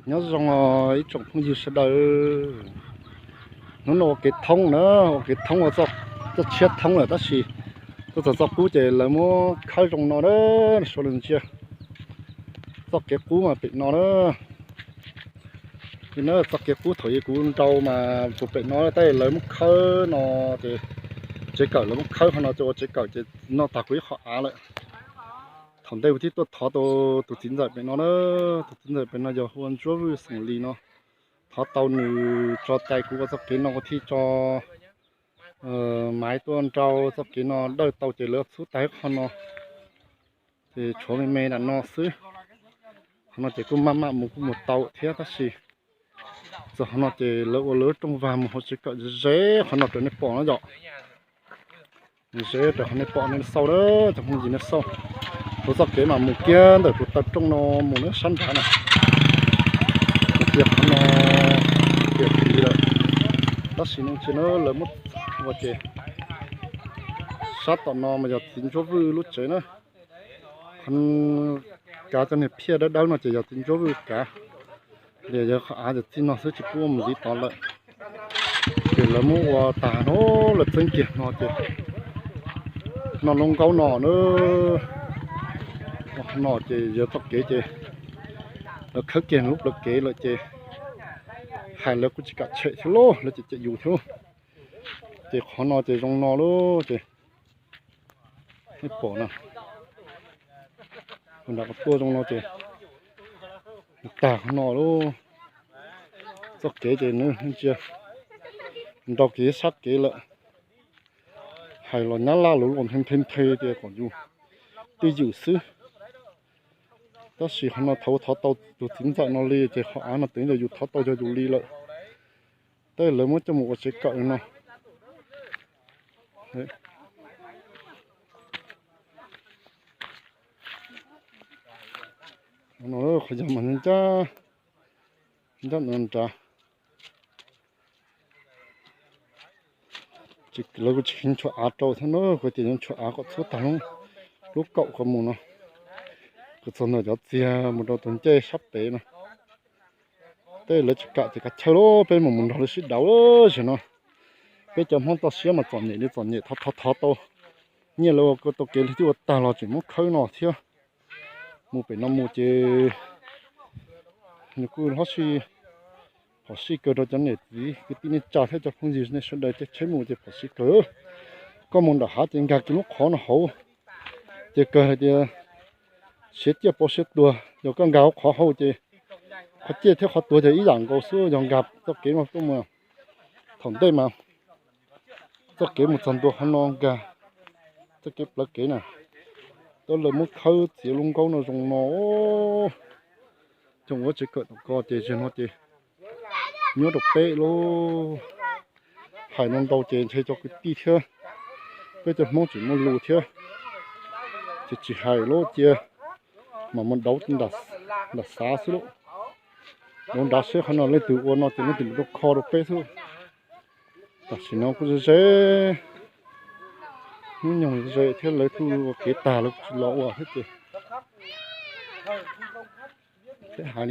Nyob zoo os ib tsoom phooj ywg sawv daws. Hnub no ua kev thoob na, ua kev thoob ua txoj tshiab thoob lawm tab sis tuaj txog txoj qub ces lawv muab khawb zoo no na, sawv daws ntsia. Txoj kev qub mas pem no na. Li na txoj kev qub thaum kuv nrau mas puag pem no tab lawv muab khawb no ces tsev kawm lawv muab khawb qhov no ces ua tsev kawm ces no tag kuv ib qho av lawm. Thaum ntej kuv thiaj tuaj thov tau tus txiv ntxawm pem no na. Tus txiv ntxawm pem no yog hu ua Ntsuab Vwj xeem Lis no. Thov tau nws tso cai kuv ua txoj kev no ua thiaj tso maiv tuaj nrau txoj kev no dawj tau ces lawv txhub tag qhov no ces tshuav me me nram no xwb. Qhov no ces kuj maj mam mus kuj mus tau thiab tab sis txog qhov no ces lawv ua lawv lub rooj vag mus hauv tsev kawm ze ze qhov no raws nej pom no yom. Ze raws qhov nej pom nej xauj na, cov phooj ywg nej xauj. Tus txoj kev mas mus kiag ntawm tus taw rooj no mus na sab nrad na. Mus kiag qhov no kiag tid lawm. Tab sis no tsis na lawv muab ua ces sab tom no mas yog txiv Ntsuab Vwj lub tsev na. Qhov kav cov niag phiaj dawb dawb no ces yog txiv Ntsuab Vwj kav. Ces yog qhov av ces txij no xwb tsis pub ua mus ntxiv tod lawm. Ces lawv muab ua tag no lawv txeeb kiag no ces no lub nkaub no na. Ua qhov no ces yog txoj kev ces lawv khawb kiag lub plawv kev lawm ces hais lawv kuj tsis kam tshem thiab lauj, lawv cem cem yus thiab lauj. Ces qhov no ces zoo no lauj ces nej pom na. Nram qhov tuaj zoo no ces tag qhov no lauj. Txoj kev ces nws ntsia nrau kev sab kev lawm. Hais los nyab laj lus los nthe nthe nthe tias kom yus twj ywm xwb. Tab sis qhov no thaum thov tau tus txiv ntxawm no li ces qhov av no twb yog yus thov tau yog yus li lawm. Tej lawv muab coj mus ua tsev kawm no. Qhov yog mas ncaj ncaj no nrad. Lawv kuj tsis kheev tshuam av rau thiab na, kuj tias yuav tshuam av kom txhub tag lub kaum ko mus no, kom txog ntawm cov txiag mus rau tus ncej sab pem no. Tej lawv tsis kam ces kav chaw lauj, peb mus mus nrog lawv sib dauv zaum no. Peb cov Hmoob toj siab mas txom nyem li txom nyem, thov thov thov tau nyiaj lawv ua tau kev li twb ua tag los tseem muab khawb no thiab. Mus pem no mus ces nws kuj hlob sij, phom sij kawg rau cov niam txiv kwv tij neej tsa thiab cov phooj ywg nej sawv daws caij tsheb mus ces phom sij kawg. Koj mus nram hav ces nkag kiag lub qhov no hauv ces kawg hais tias siav ciaj pauv siav tuag, yog koj nkag hauv qhov hauv ces qhov ciaj thiab qhov tuag ces ib yam nkaus xwb, yog nkag txoj kev no tuaj mus. Thaum ntej mas txoj kev mus txog ntua qhov no nkag txoj kev plawv kev na, tau lawv muab khawb txiav lub nkaub no zoo no. Cov ua tsev kawm tom ko ces zaum no ces nyob rau peb lub, hais no ntau ces ntshe cov kwv tij thiab peb cov Hmoob tseem muaj lus thiab, ces tsis hais lub cia mas mus dauv nram xav xwb lauj. Dauv nrad seb qhov no leej twg ua no ces leej twg mam rau kho rau peb xwb. Tam sim no kuj ze ze, hnub nyoog ze thiab lawv kuj ua kev tag lawv kuj tsis los ua thiab ces peb hais